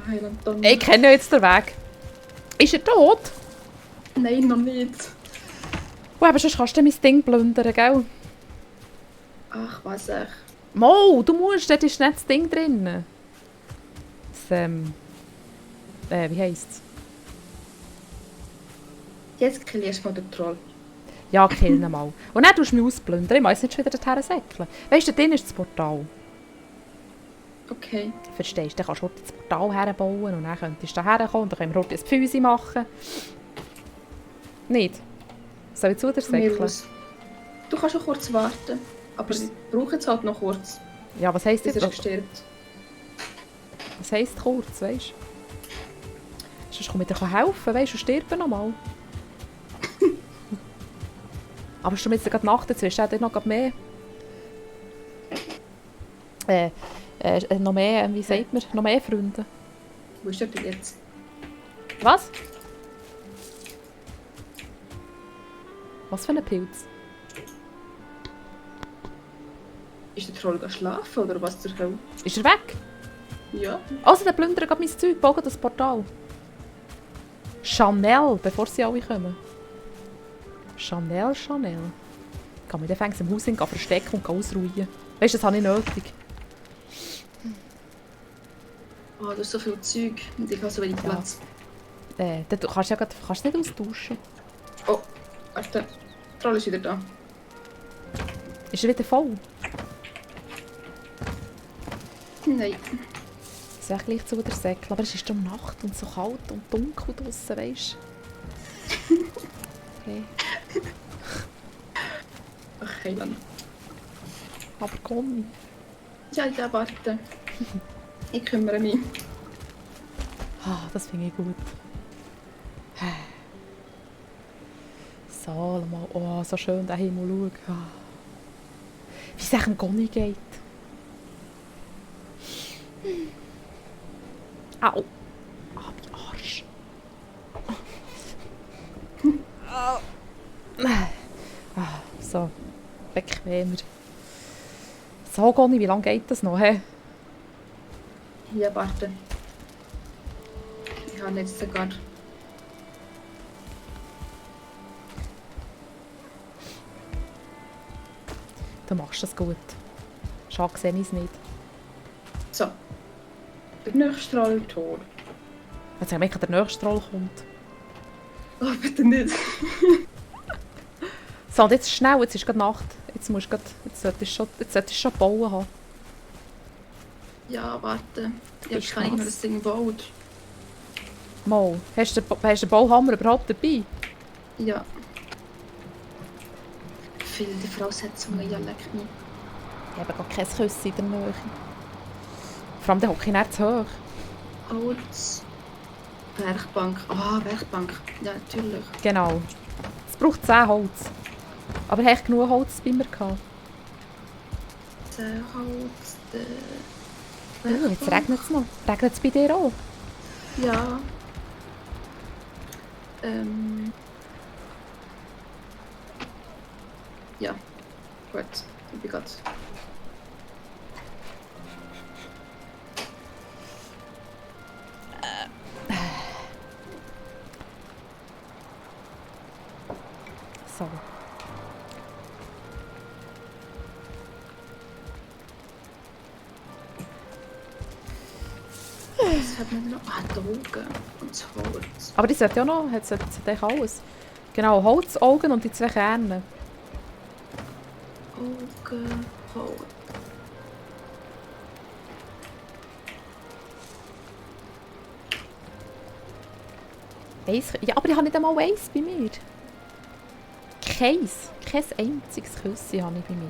Heiland Donner. Ich kenne jetzt den Weg. Ist er tot? Nein, noch nicht. Oh, aber sonst kannst du mein Ding plündern, gell? Ach, was ich. Mo, du musst, dort ist nicht das Ding drin. Das, wie heisst's? Jetzt kill erst mal den Troll. Ja, kill ihn mal. Und dann tust du mich ausplündern. Ich muss nicht schon wieder dorthin säckeln. Weißt du, dort drin ist das Portal. Okay. Verstehst du? Dann kannst du das Portal herbauen und dann könntest du da herkommen und dann können wir heute ein Pfüsi machen. Nicht? Soll ich zu dir Von mir säckeln? aus. Du kannst schon kurz warten. Aber ich brauche jetzt halt noch kurz, Ja, was heisst bis das? er stirbt. Was heisst kurz, weißt du? Sonst komme ich dir helfen, weißt du, und sterben noch mal. Aber schon jetzt gerade Nacht, jetzt wirst du noch mehr... noch mehr, wie sagt man, noch mehr Freunde. Wo ist der denn jetzt? Was? Was für ein Pilz? Ist der Troll schlafen oder was zur Hölle? Ist er weg? Ja. Also, der plündert gerade mein Zeug, bauen das Portal. Chanel, bevor sie alle kommen. Chanel. Ich kann mich dann im Haus verstecken und ausruhen. Weißt du, das habe ich nötig. Oh, du hast so viel Zeug und ich habe so wenig Ja. Platz. Du kannst ja kannst nicht austauschen. Oh, warte. Der Troll ist wieder da. Ist er wieder voll? Nein. Das wäre gleich zu der Säckel, aber es ist um Nacht und so kalt und dunkel draussen, weißt du? Okay. Ach, Heiland. Aber komm. Ja, warte. Ich kümmere mich. Ah, das finde ich gut. So, mal. Oh, so schön den Himmel schauen. Ah. Wie es echt dem Conny geht. Au. Ah, mein Arsch. Ah, so. Bequemer. So, Conny, wie lange geht das noch? He? Ja, warte. Ich habe jetzt sogar... Du machst das gut. Schade, sehe ich es nicht. So. Der nächste Troll tot. Jetzt sag ich, der nächste Troll kommt. Oh, bitte nicht. So, und jetzt schnell, jetzt ist gerade Nacht. Jetzt solltest du schon bauen haben. Ja, warte. Ja, bist ich kann nicht krass. mehr das Ding bauen. Mal, hast du den Bauhammer überhaupt dabei? Ja. Viele Voraussetzungen, ja, leck mich. Ich habe gar kein Küssen in der Nähe. Vor allem, der hocke ich nicht zu hoch. Holz. Werkbank. Ah, Werkbank. Ja, natürlich. Genau. Es braucht 10 Holz. Aber hast du genug Holz bei mir gehabt? Der Holz, der... Oh, jetzt regnet es noch. Regnet es bei dir auch? Ja. Ja. Gut. Ich bin gerade... So. Was hat man noch? Ah, Drogen und das Holz. Aber die sollte ja noch, hat eigentlich alles. Genau, Holz, Augen und die 2 Kerne. Augen, Holz. Ja, aber ich habe nicht einmal eins bei mir. Kein einziges Küsschen habe ich bei mir.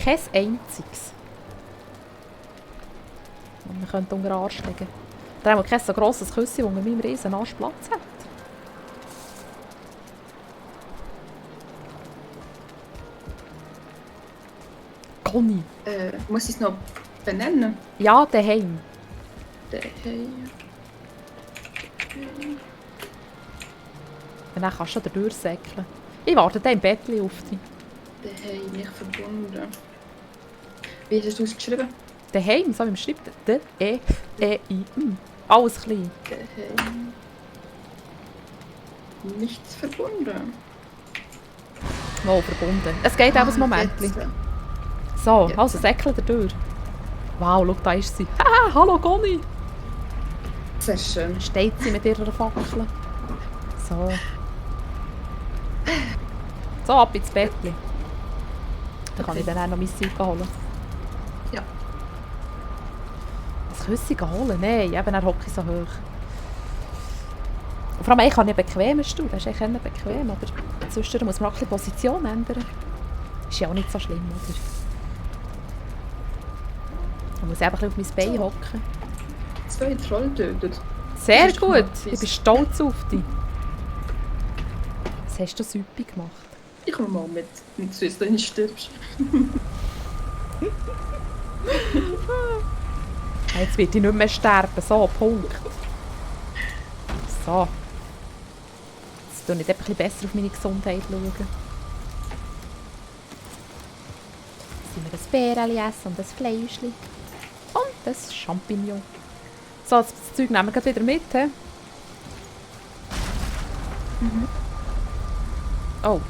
Kein einziges. Und man könnte unter den Arsch legen. Da haben wir kein so grosses Küsschen, das mit meinem riesen Arsch Platz hat. Conny. Muss ich es noch benennen? Ja, daheim. Daheim. Und dann kannst du da durchsäckeln. Ich warte dann im Bettchen auf dich. Daheim, nicht verbunden. Wie hast du es geschrieben? Daheim, so wie man schreibt. D-E-E-I-M. Alles klein. Geheim. Nichts verbunden. Mal verbunden. Es geht auch ein Moment. Jetzt. So, Jetzt. also säckle der durch. Wow, schau, da ist sie. Haha, hallo Conny. Sehr schön. Steht sie mit ihrer Fackel. So. So, ab ins Bettchen. Dann kann ich dann auch noch mein Zeug holen. Ja. Das Küsse holen? Nein, eben, er hockt so hoch. Und vor allem, ich kann nicht bequem Stuhl. Das ist echt nicht bequem, aber zwischendurch muss man auch ein bisschen Position ändern. Ist ja auch nicht so schlimm, oder? Man muss eben ein bisschen auf mein Bein hocken. 2 Troll tötet. Sehr Das ist gut, gemacht. ich bin stolz auf dich. Was hast du super gemacht? Ich komme mal mit, sonst du nicht stirbst. Jetzt wird ich nicht mehr sterben. So, Punkt. So. Jetzt schaue ich ein bisschen besser auf meine Gesundheit. Schauen. Jetzt wir ein Bäreli essen und ein Fleischli. Und ein Champignon. So, das Zeug nehmen wir wieder mit. He? Oh.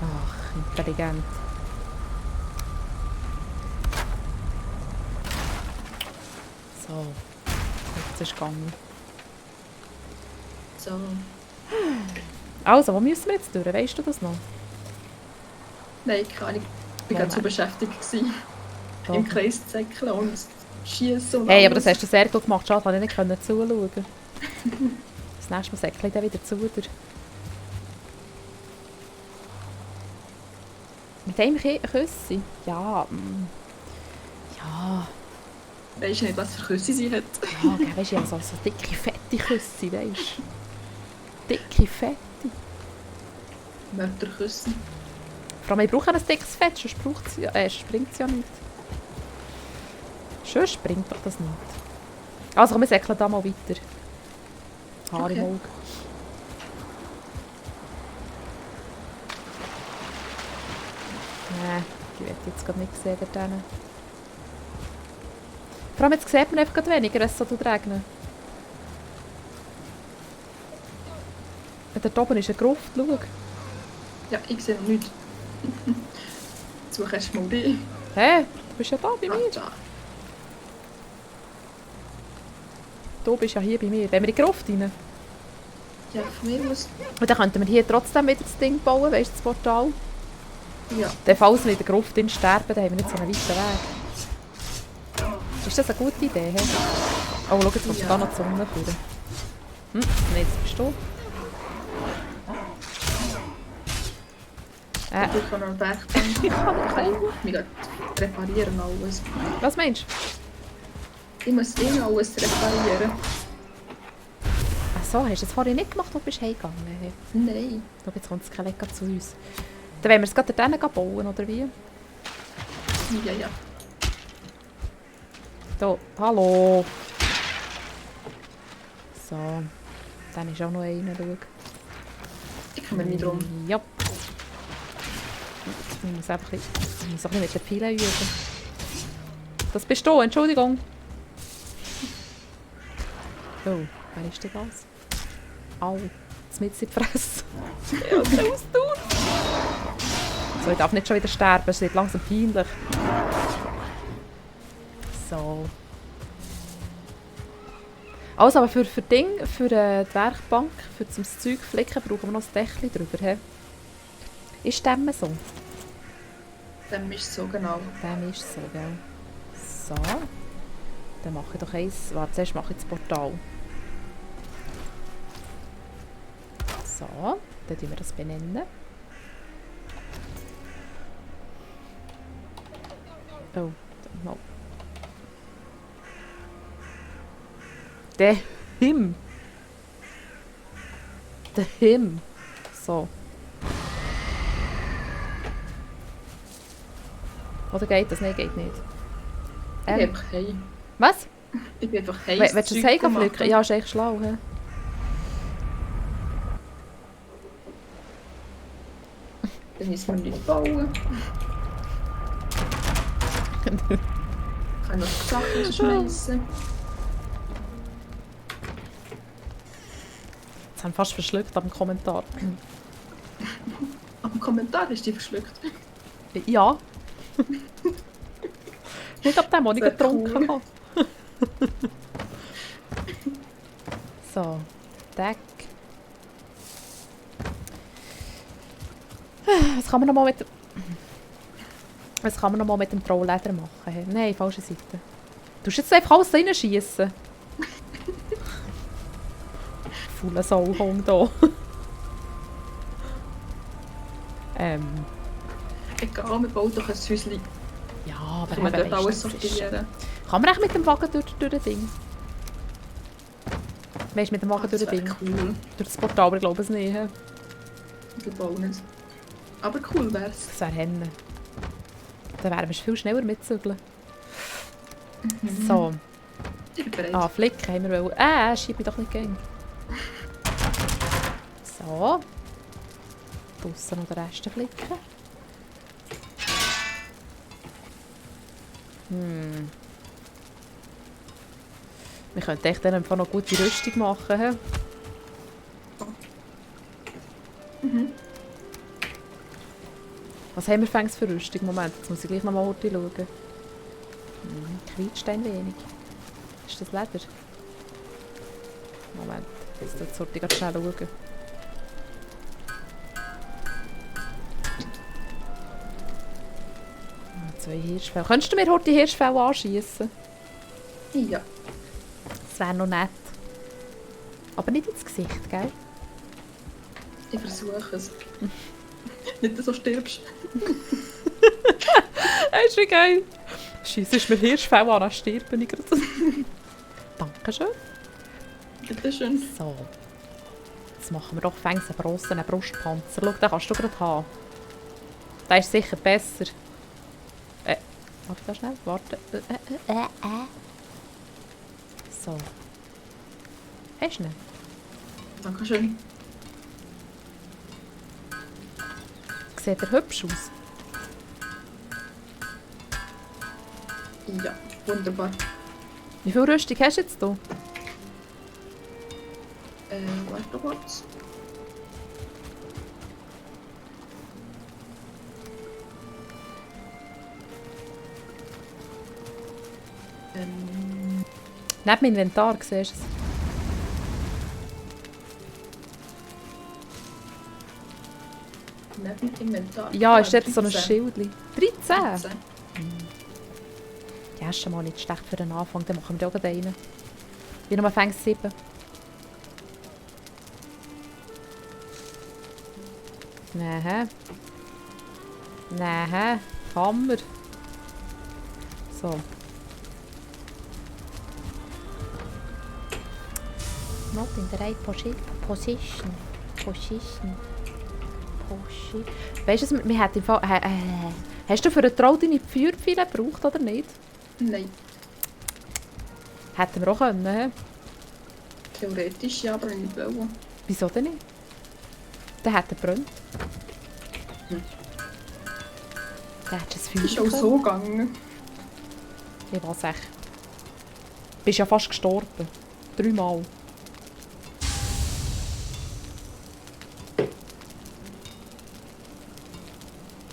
Ach, intelligent. So. Jetzt ist es gegangen. So. Also, wo müssen wir jetzt durch? Weißt du das noch? Nein, keine Ahnung. Ich war gerade so beschäftigt gewesen, Doch. im Kreis zu säckeln und zu schiessen und Hey, aber das alles. hast du sehr gut gemacht. Schade, dass ich nicht zuschauen konnte. Das nächste Mal säckle ich dann wieder zu dir. Mit einem Küssi? Ja, ja. Weisst du nicht, was für Küsse sie hat? Ja, gell, weisst du, ja, so dicke, fette Küsse, weisst du. Dicke, fette. Mörderküsse. Vor allem, ich brauche ein dickes Fett, sonst springt es ja nicht. Sonst springt doch das nicht. Also komm, wir säckeln da mal weiter. Haare im Okay. Auge. Nein, ich will jetzt gerade nicht sehen dort hinten. Vor allem jetzt sieht man einfach gerade weniger, als es so regnet. Dort oben ist eine Gruft, schau. Ja, ich sehe noch nichts. Such erst mal dich. Hä? Du bist ja da bei mir. Da. Du bist ja hier bei mir. Wenn wir in die Gruft rein? Ja, von mir aus. Und dann könnten wir hier trotzdem wieder das Ding bauen, weißt du, das Portal. Ja. Dann, falls wir in der Gruft drin sterben, dann haben wir nicht so einen weiten Weg. Ist das eine gute Idee? He? Oh, schau, jetzt kommt Ja. da noch die Sonne führen. Nein, jetzt bist du. Ich brauche noch eine Werkbank. Ich kann Ich muss reparieren alles. Was meinst du? Ich muss alles reparieren. Ach so, hast du das vorhin nicht gemacht, oder bist du heimgegangen? Hey. Nein. Schau, jetzt kommt das Skelett gerade zu uns. Dann wollen wir es gerade dort bauen, oder wie? Ja, ja. Da, hallo. So. Dann ist auch noch einer, schau. Ich kümmere mich drum. Ja. Ich muss einfach ein bisschen mit den Pfeilen üben. Das bist du, Entschuldigung. Oh, wer ist denn das? Au, das mit in die Fresse. Ja, was soll es tun? So, ich darf nicht schon wieder sterben, es wird langsam peinlich. So. Also, aber für die Werkbank, für das Zeug flicken, brauchen wir noch ein Dächchen drüber. He? Ist dem so? Dem ist so genau. Dem ist so, gell? So. Dann mache ich doch eins. Warte, zuerst mache ich das Portal. So. Dann tun wir das benennen. Oh, mal. Der Him. Der Him. So. Oder geht das? Nein, geht nicht. Ich bin einfach heim. Was? Ich bin einfach heim. Willst du das Heim flicken? Ja, ist echt schlau. He? Dann müssen wir nicht bauen. Kann noch die Sachen schmeißen. Jetzt haben wir fast verschluckt am Kommentar. Am Kommentar ist die verschluckt. Ja. Nicht ab dem, wo ich Sehr getrunken cool. habe. So, Deck. Was kann man noch mal mit... Was kann man noch mal mit dem Trollleder machen? Hey? Nein, falsche Seite. Du musst jetzt einfach alles reinschiessen. Fauler Sauhung hier. Egal, wir bauen doch ein Häuschen. Ja, aber Kann man eben, dort alles weisst du, das ist- sortieren. Kann man echt mit dem Wagen durch das Ding? Weißt du, mit dem Wagen durch Das das wäre Ding? cool. Durch das Portal, aber ich glaube es nicht. Wir bauen es. Aber cool wär's. Das wäre Henne. Dann wären wir viel schneller mitzügeln. So. Ich bin bereit. Ah, Flicken haben wir wollen. Schieb mich doch nicht gegen. So. Draussen noch den Rest flicken. Wir könnten echt dann einfach noch gute Rüstung machen. He? Was haben wir fängs für Rüstung? Moment, jetzt muss ich gleich noch mal heute schauen. Quietscht ein wenig. Ist das Leder? Moment, jetzt sollte ich ganz schnell schauen. Zwei Hirschfälle. Könntest du mir heute die Hirschfälle anschießen? Ja. Das wäre noch nett. Aber nicht ins Gesicht, gell? Ich versuche es. Nicht, dass du stirbst. Das ist wie geil. Schiessest mir Hirschfälle an, dann stirb ich gerade. Dankeschön. Bitte schön. So. Jetzt machen wir doch fängs einen grossen Brustpanzer. Schau, den kannst du gerade haben. Der ist sicher besser. Warte da schnell, warte. So. Hast du ihn? Dankeschön. Sieht er hübsch aus? Ja, wunderbar. Wie viel Rüstung hast du jetzt hier? Warte kurz. Neben dem Inventar, siehst du es? Neben dem Inventar. Ja, ist jetzt so ein 13. Schildchen. 13? 13. Ja, ist schon mal nicht schlecht für den Anfang. Dann machen wir auch gerade einen. Wie nochmal fängt 7. Nein. Nein. Hammer. So. Not in the right position. Weißt du, wir hätten im Fall... hast du für einen Troll deine Feuerpfeile gebraucht oder nicht? Nein, Hätten wir auch können. He? theoretisch ja, aber nicht wollen. Wieso denn nicht? Dann hätte er gebrannt. Dann hättest du ein Ist Feuer auch können. so gegangen. Ich weiß echt. Du bist ja fast gestorben. 3 Mal.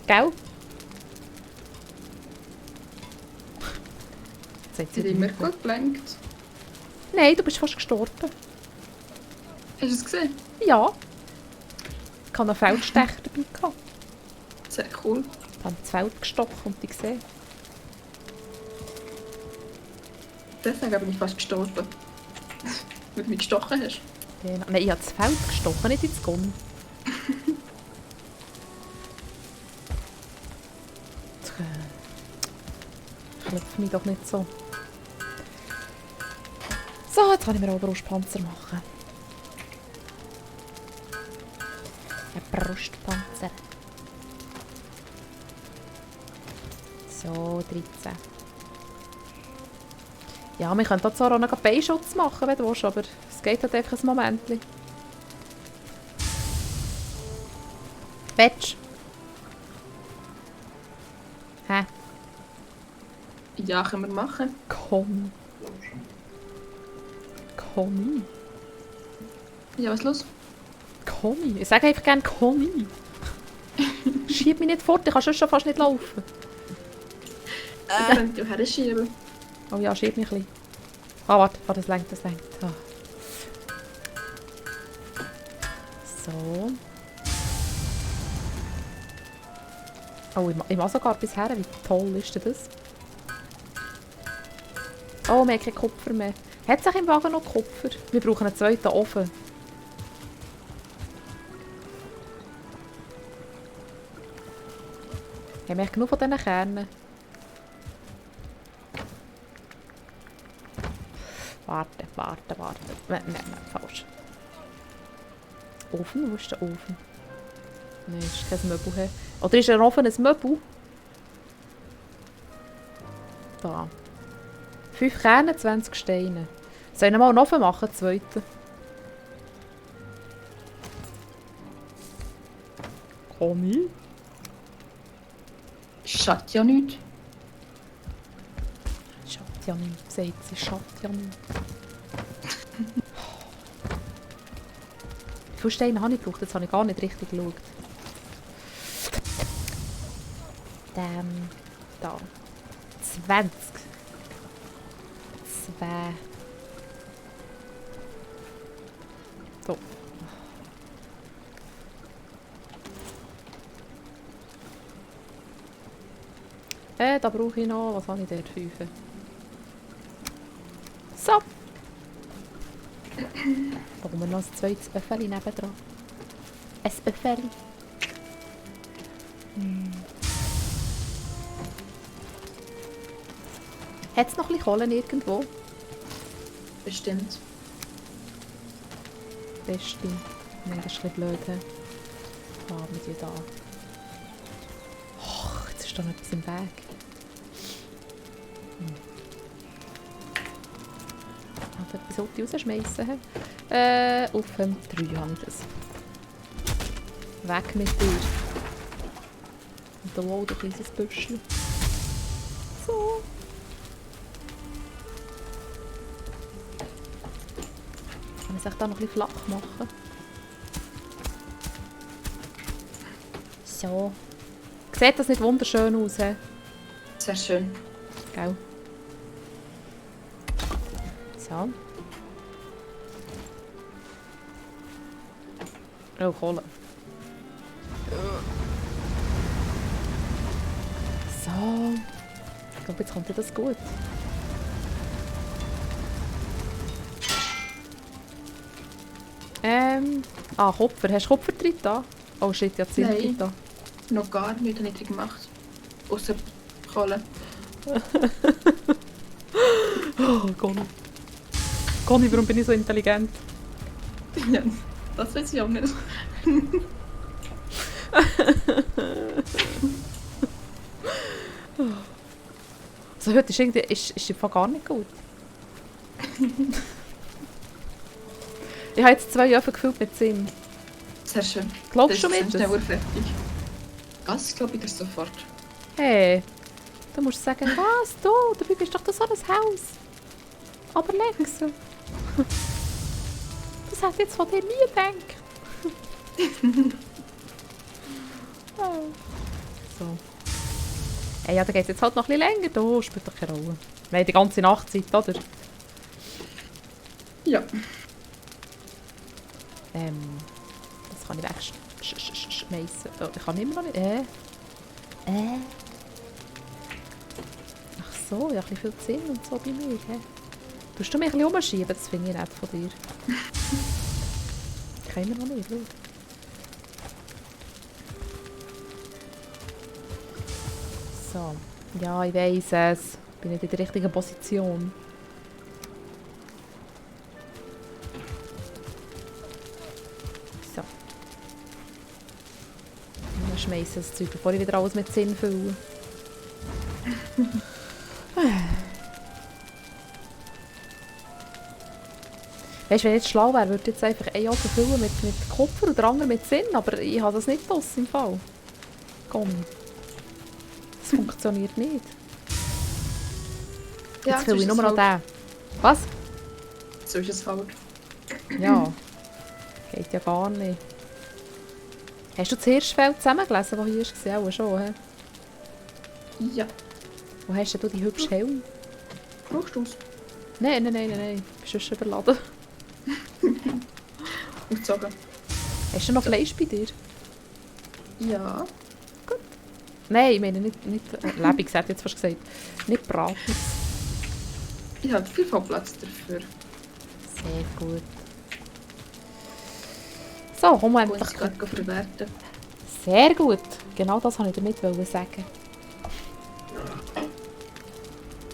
Gell? Jetzt hat Sie sie hat immer nicht. gut gelenkt. Nein, du bist fast gestorben. Hast du es gesehen? Ja. Ich hatte einen Feldstecher dabei. Gehabt. Sehr cool. Ich habe ins Feld gestochen und die gesehen. Deswegen bin ich fast gestorben. Weil du mich gestochen hast. Genau. Nein, ich habe das Feld gestochen, nicht ins Gun. Klopf mich doch nicht so. So, jetzt kann ich mir auch einen Brustpanzer machen. Ein Brustpanzer. So, 13. Ja, wir können hier zwar auch noch einen Beinschutz machen, wenn du willst, aber es geht halt einfach ein Moment. Willst du? Hä? Ja, können wir machen. Conny. Conny. Ja, was ist los? Conny. Ich sage einfach gerne Conny. Schieb mich nicht fort, ich kann schon fast nicht laufen. Ich könnte ja herschieben. Oh ja, schieb mich ein bisschen. Ah, warte, das lenkt, das lenkt. Ah. So. Oh, ich mache sogar bisher. Wie toll ist denn das? Oh, wir haben keinen Kupfer mehr. Hat es im Wagen noch Kupfer? Wir brauchen einen zweiten Ofen. Haben wir genug von diesen Kernen? Warte. Nein, falsch. Ofen? Wo ist der Ofen? Nein, das ist kein Möbel. He. Oder ist ein Ofen ein Möbel? Da. 5 Kerne, 20 Steine. Sollen wir mal einen Ofen machen, einen zweiten? Conny? Schadet ja nicht. Schadet ja nicht, sagt sie. Schadet ja nicht. Wie viele Steine habe ich gebraucht? Jetzt habe ich gar nicht richtig geschaut. Da. 20. 2. So. Da brauche ich noch... Was habe ich dort? 5. So. Brauchen wir noch ein zweites Öffeli nebendran. Ein Öffeli. Hat es noch ein bisschen Kohlen irgendwo? Bestimmt. Bestimmt. Nein, das ist ein bisschen blöd. He? Haben wir die da. Och, jetzt ist da noch etwas im Weg. Ich etwas sollte rausschmeissen. Auf dem 3 habe ich das. Weg mit dir. Und da auch ein kleines Büschchen. So. Kann ich es da noch ein bisschen flach machen? So. Sieht das nicht wunderschön aus? He? Sehr schön. Gell? So. Oh, Kohle. So. Ich glaube, jetzt kommt ja das gut. Kupfer. Hast du Kupfer drin da? Oh shit, ja, Zimt drin da. Noch gar nichts habe ich drin gemacht. Außer Kohle. Oh, Conny. Conny, warum bin ich so intelligent? Ja, das weiß ich auch nicht. Also heute ist irgendwie ist einfach gar nicht gut. Ich habe jetzt 2 Öfen gefüllt mit Zimt. Sehr schön. Glaubst du mir das? Das ist fertig. Das glaube ich dir sofort. Hey, du musst sagen, was, du, dabei bist doch so ein Haus. Aber links. Das hätte ich jetzt von dir nie gedacht. Oh. So. Hey, ja, dann geht es jetzt halt noch ein bisschen länger. Da spielt doch keine Rolle. Wir haben die ganze Nachtzeit, oder? Ja. Das kann ich wegschmeißen. Oh, ich kann immer noch nicht. Ach so, ja, ein bisschen viel Zinn und so bei mir. He? Tust du mich ein bisschen umschieben? Das finde ich nett von dir. Ich kann immer noch nicht, schau. So. Ja, ich weiss es. Ich bin nicht in der richtigen Position. So. Dann schmeiße ich das Zeug, bevor ich wieder alles mit Zinn fülle. Weißt du, wenn ich jetzt schlau wäre, würde ich jetzt einfach einen Ofen füllen mit Kupfer und der andere mit Zinn, aber ich habe das nicht draus im Fall. Komm. Das funktioniert nicht. Jetzt so fülle ist ich es nur noch halt. den. Was? So ist es halt. Ja. Geht ja gar nicht. Hast du das Hirschfeld zusammengelesen, das hier war? Auch schon, hä? Ja. Wo hast denn du die hübsche Helm? Brauchst du es? Nein. Bist du schon überladen? Aufgezogen. Hast du noch Fleisch bei dir? Ja. Nein, ich meine nicht lebendig, hätte ich jetzt fast gesagt. Nicht braten. Ich habe viel Platz dafür. Sehr gut. So, komm Ich muss endlich. es gerade verwerten. Sehr gut. Genau das wollte ich damit sagen.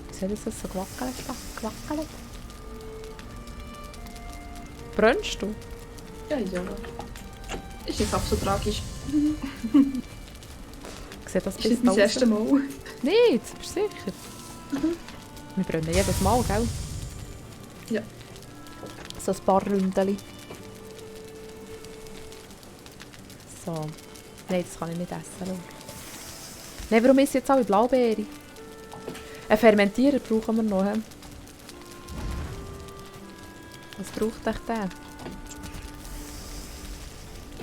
Wieso ist das so gewackelt? Gewackelt? Brennst du? Ja. Ist nicht so tragisch. Ich sehe das Ist nicht bis das erste Mal. Nicht, bist du sicher? Wir brennen jedes Mal, gell? Ja. So ein paar Ründeli. So. Nein, das kann ich nicht essen. Schau. Nein, warum ist jetzt alle Blaubeere? Einen Fermentierer brauchen wir noch. He? Was braucht euch der?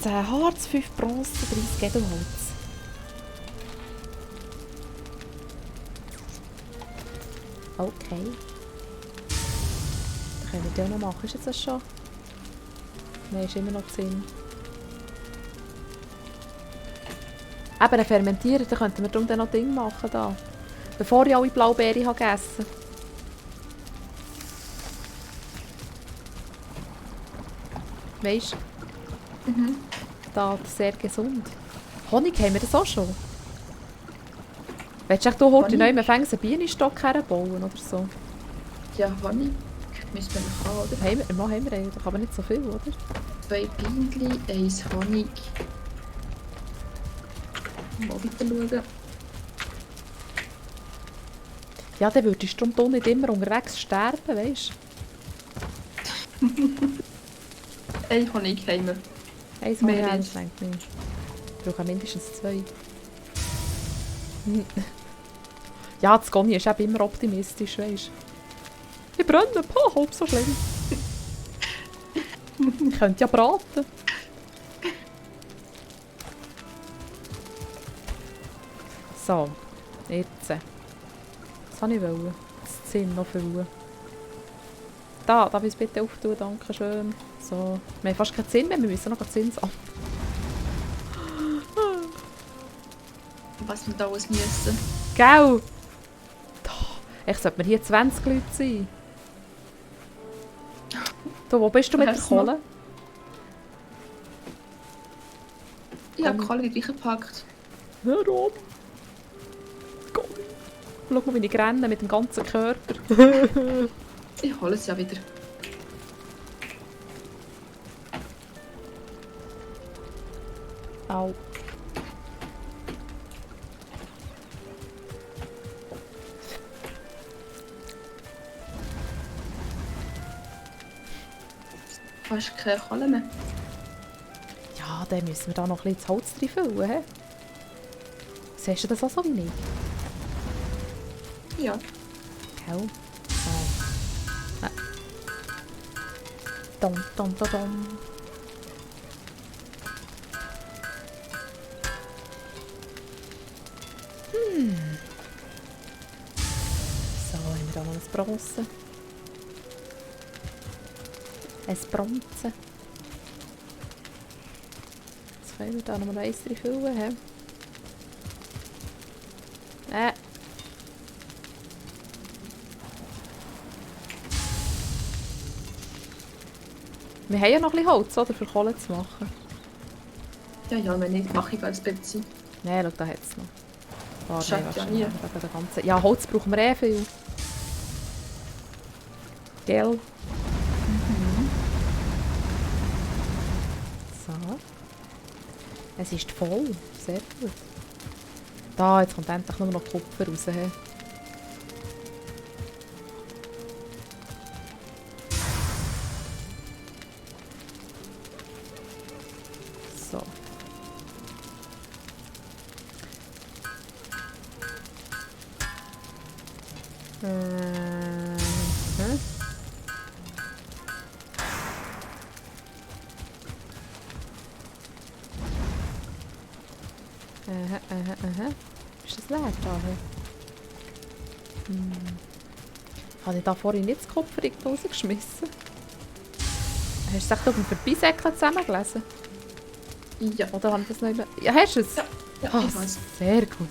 10 Harz, 5 Bronze, 30 Edelholz. Okay. Das können wir ja noch machen. Ist jetzt das schon? Nein, ist immer noch 10. Eben, einen Fermentierer, da könnten wir darum dann noch Ding machen. Da. Bevor ich alle Blaubeeren habe gegessen habe. Weisst du? Da, sehr gesund. Honig haben wir das auch schon. Willst du heute neu einen Bienenstock herbauen oder so? Ja, Honig. Müssen wir noch haben, oder? Haben wir eigentlich, aber nicht so viel, oder? 2 Bienen, 1 Honig. Mal weiter schauen. Ja, dann würdest du darum nicht immer unterwegs sterben, weißt du? 1 Honig haben wir. Eins Mehr mehr nicht. reicht nicht. Ich brauche mindestens 2. Ja, das Conny ist eben immer optimistisch, weißt du? Ich brenne, halb so schlimm. Ich könnte ja braten. So, jetzt. Was wollte ich? Das Zinn noch füllen. Da will ich es bitte auftun, danke schön. So, wir haben fast keinen Zinn mehr, wir müssen noch Zinn sammeln. Was wir da alles müssen. Gell? Ich sollte mir hier 20 Leute sein. Du, wo bist du mit der Woher's noch? Kohle? Ich habe Kohle gleich gepackt. Warum? Gott. Schau mal, wie ich renne mit dem ganzen Körper. Ich hole es ja wieder. Au. Fast keine Kohle mehr. Ja, dann müssen wir da noch ein bisschen das Holz drin füllen. He? Siehst du das auch so wie ich? Ja. Gell? So. Dum, dum, dum, dum. So, haben wir da noch ein Bronze. Ein Bronze. Jetzt können wir da noch mal eins drin füllen. He? Wir haben ja noch ein bisschen Holz, oder? Für Kohle zu machen. Ja, wenn nicht, mache ich gar ein bisschen. Nein, schau, da hat es noch. Oh, Schadet ja nie. Ja, Holz brauchen wir eh viel. Gell? So. Es ist voll. Sehr gut. Da, jetzt kommt endlich nur noch Kupfer raus. He. So. Ist das leer da? Habe ich da vorhin nicht das Kupfer irgendwo rausgeschmissen? Hast du es echt auf dem Vorbeisäckeln zusammengelesen? Ja. Oder habe ich das nicht mehr... Ja, hast du es? Ja, Ah, ich weiß. sehr gut.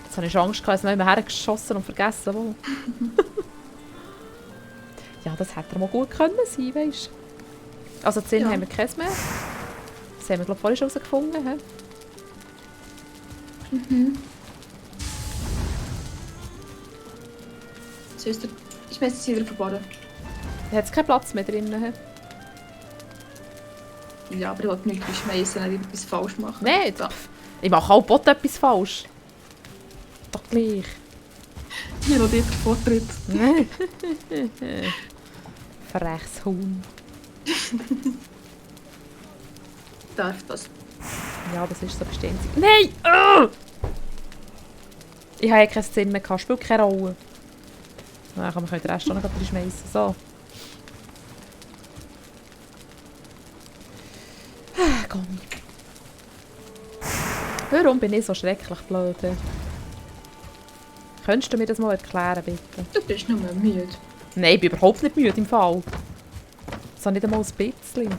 Jetzt habe ich Angst gehabt, dass ich noch nicht mehr hergeschossen und vergessen wo. Ja, das hätte er mal gut können sein, weisst du. Also 10 Ja. haben wir keins mehr. Das haben wir, glaube ich, vorhin schon herausgefunden. He? So ist der... Ich weiß, es ist wieder verboten. Da hat es keinen Platz mehr drin. He? Ja, aber ich wollte nicht schmeißen, nicht etwas falsch machen. Nein, ich mache auch Bot etwas falsch. Doch gleich. Hier noch dir Vortritt. Freches Huhn. Darf das? Ja, das ist so bestimmt. Nein! Oh! Ich habe ja keinen Sinn mehr gehabt. Spielt keine Rolle. Dann können wir den Rest auch noch reinschmeißen. So. Komm. Warum bin ich so schrecklich blöd? Könntest du mir das mal erklären, bitte? Du bist nur müde. Nein, ich bin überhaupt nicht müde im Fall. So nicht einmal ein bisschen.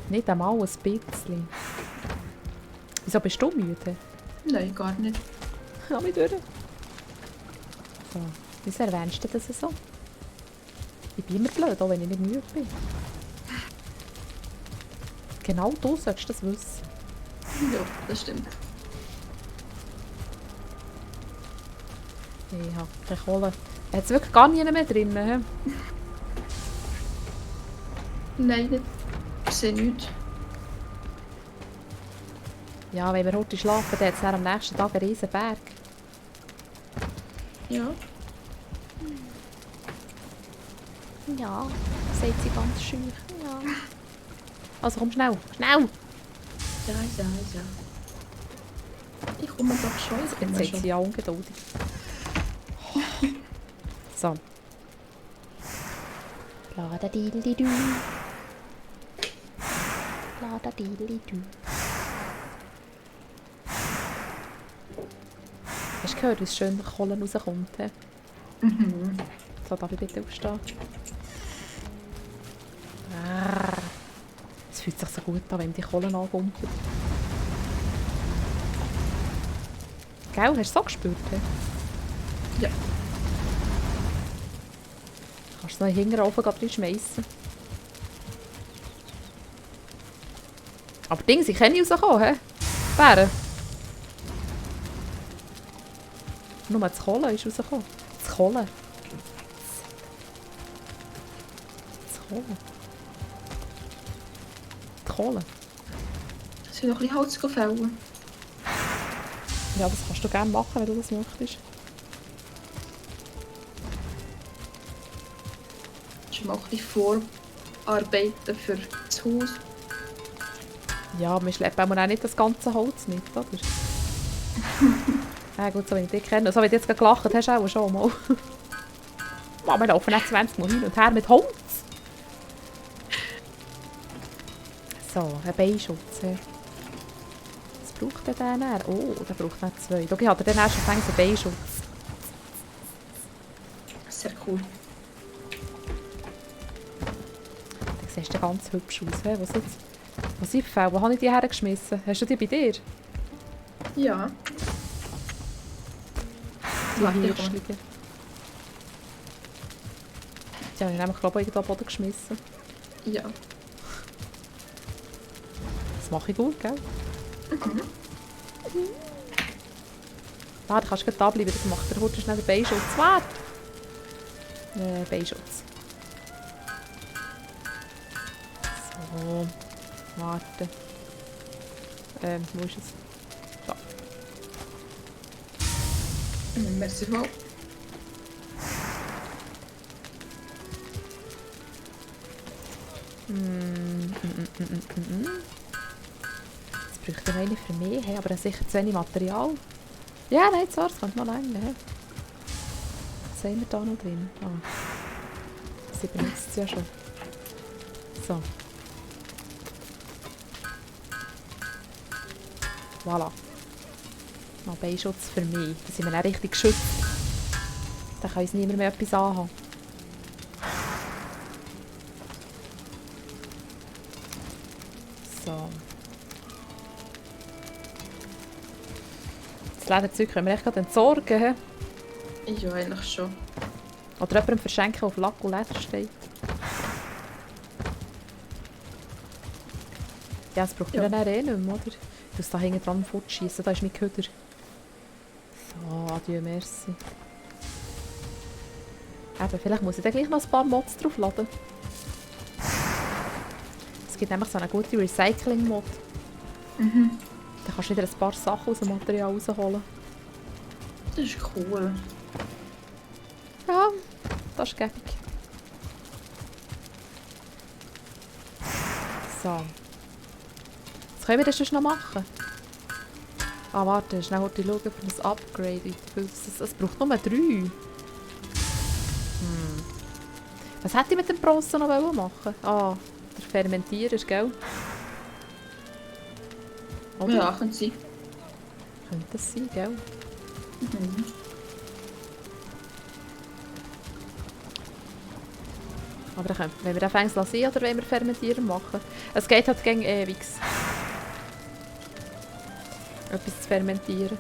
Nicht einmal ein bisschen. Wieso bist du müde? Nein, gar nicht. Ja, mich durch. So. Wieso erwähnst du das so? Ich bin immer blöd, auch wenn ich nicht müde bin. Genau du sollst das wissen. Ja, das stimmt. Ich habe keine Kohle. Hat es wirklich gar nichts mehr drin? He? Nein, nicht. Ich sehe nichts. Ja, wenn wir heute schlafen, dann hat es dann am nächsten Tag einen riesen Berg. Ja. Ja, sagt sie ganz schüch. Ja. Also komm schnell, schnell! Ja, ja, ja. Ich komme doch schon. Ich Jetzt komme sagt schon. sie ja ungeduldig. So. Ladadidelidu. Ladadidelidu. Hast du gehört, wie es schön nach Kohlen rauskommt? He? Mhm. So, darf ich bitte aufstehen? Es fühlt sich so gut an, wenn die Kohlen angumpelt. Gell, hast du es so gespürt? He? Ja. Kannst du noch in den Hinterofen reinschmeissen? Aber die Dinge, sie können nicht rauskommen, hä? Bären. Nur das Kohlen ist rausgekommen. Das Kohlen. Das Kohlen. Die Kohlen. Es will noch ein bisschen Holz fällen. Ja, das kannst du gerne machen, wenn du das möchtest. Schon mal ein bisschen vorarbeiten für das Haus. Ja, wir schleppen auch nicht das ganze Holz mit, oder? Ja gut, so wie ich dich kenne. So wie du jetzt gerade gelacht hast, auch schon mal. Mann, wir laufen nicht 20 Mal hin und her mit Holz. So, ein Beinschutz. Was braucht der denn? Oh, der braucht nicht 2. Okay, hat er dann erst einen Beinschutz. Sehr cool. Du siehst ganz hübsch aus. He? Was sind die Wo habe ich die hergeschmissen? Hast du die bei dir? Ja. Die Warte, hier ich komme. liegen. Die habe ich nämlich, glaube ich, irgendwo am Boden geschmissen. Ja. Das mache ich gut, gell? Da, du kannst gleich da bleiben, das macht der Hut schnell den Beinschutz. Warte! Beinschutz. So. Warte. Wo ist es? Da. Merci voll. Jetzt bräuchte ich eine für mich, hey, aber das ist sicher zu wenig Material. Ja, nein, so, das könnte noch länger. Hey. Was haben wir da noch drin? Ah. Sie benutzt es ja schon. So. Voilà. Noch Beinschutz für mich. Da sind wir dann richtig geschützt. Da kann uns niemand mehr etwas anhaben. So. Das Lederzeug können wir echt gerade entsorgen. He? Ja, eigentlich schon. Oder jemandem verschenken, der auf Lack und Leder steht. Ja, das braucht man dann eh nicht mehr, oder? Ich muss da hinten dran fortschießen, da ist mein Köder. So, adieu, merci. Eben, vielleicht muss ich dann gleich noch ein paar Mods draufladen. Es gibt nämlich so eine gute Recycling-Mod. Mhm. Da kannst du wieder ein paar Sachen aus dem Material rausholen. Das ist cool. Ja, das ist gäbig. So. Was können wir das sonst noch machen? Ah, warte, schnell heute schauen für das Upgrade. Es braucht nur 3. Was hätte ich mit dem Bronze noch machen? Ah, der Fermentierer, gell? Oder? Ja, können sie. Könnte das sein, gell? Mhm. Aber dann wenn wir den Fängs lassen oder wenn wir Fermentierer machen? Es geht halt gegen ewig. Etwas zu fermentieren.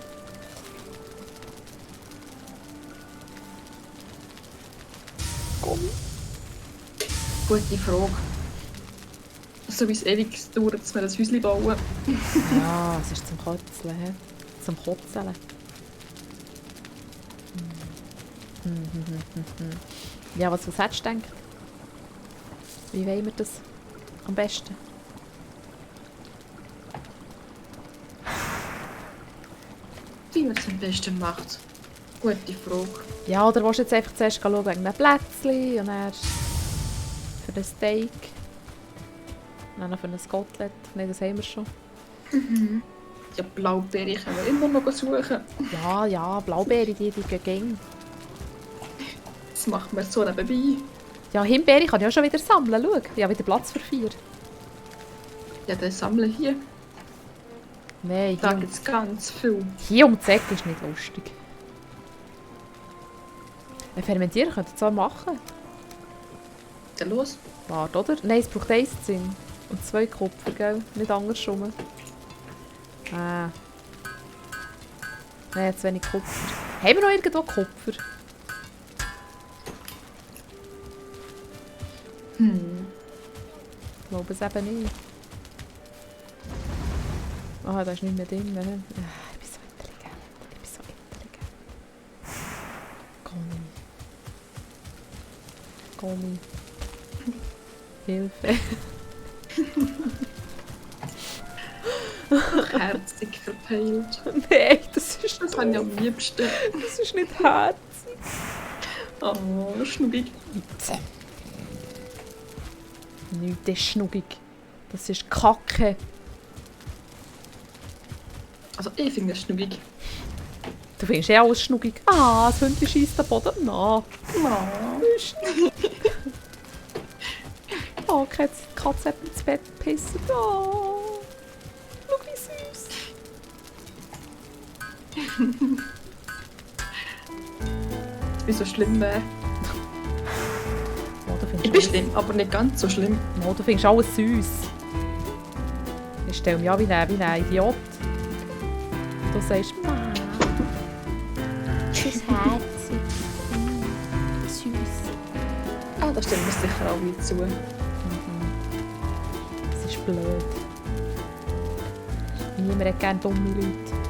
Gute Frage. So wie es ewig dauert, dass wir ein Häuschen bauen. Ja, es ist zum Kotzeln. He? Zum Kotzeln. Ja, was hättest du gedacht? Wie wollen wir das am besten? Wie man es am besten macht. Gute Frage. Ja, oder willst du jetzt einfach zuerst schauen wegen einem Plätzchen und dann für den Steak. Und dann noch für ein Kotelett. Nein, das haben wir schon. Ja, Blaubeere können wir immer noch suchen. Ja, ja, Blaubeere, die gehen. Das macht man so nebenbei. Ja, Himbeere kann ich auch schon wieder sammeln. Schau, ich habe wieder Platz für 4. Ja, dann sammeln hier. Nein, Da gibt es ganz viel. hier um die Ecke ist nicht lustig. Ein Fermentierer könnt ihr zwar machen. Dann los. Warte, oder? Nein, es braucht 1 Zinn. Und 2 Kupfer, gell? Nicht andersrum. Ah. Nein, zu wenig Kupfer. Haben wir noch irgendwo Kupfer? Ich glaube es eben nicht. Ah, da ist nicht mehr drin. Ich bin so intelligent. Ich bin so intelligent. Gommi. Hilfe. Herzig verpeilt. Nein, das ist Das habe ich am liebsten. Das ist nicht herzig. Oh, schnuckig. Nichts ist schnuckig. Das ist Kacke. Also ich finde es schnuckig. Du findest eh alles schnuckig. Ah, das Hündchen scheisst den Boden nach. Oh. Oh, die Katze hat ins Bett gepisst. Oh, schau wie süß. Wie so schlimm wäre. Oh, du findest Ich bin schlimm, aber nicht ganz so schlimm. Oh, du findest alles süß. Ich stelle mich an wie ein Idiot. Du sagst, Mama, das ist herzig. Süß. Ah, da stellen wir sicher alle zu. Das ist blöd. Niemand hat gerne dumme Leute.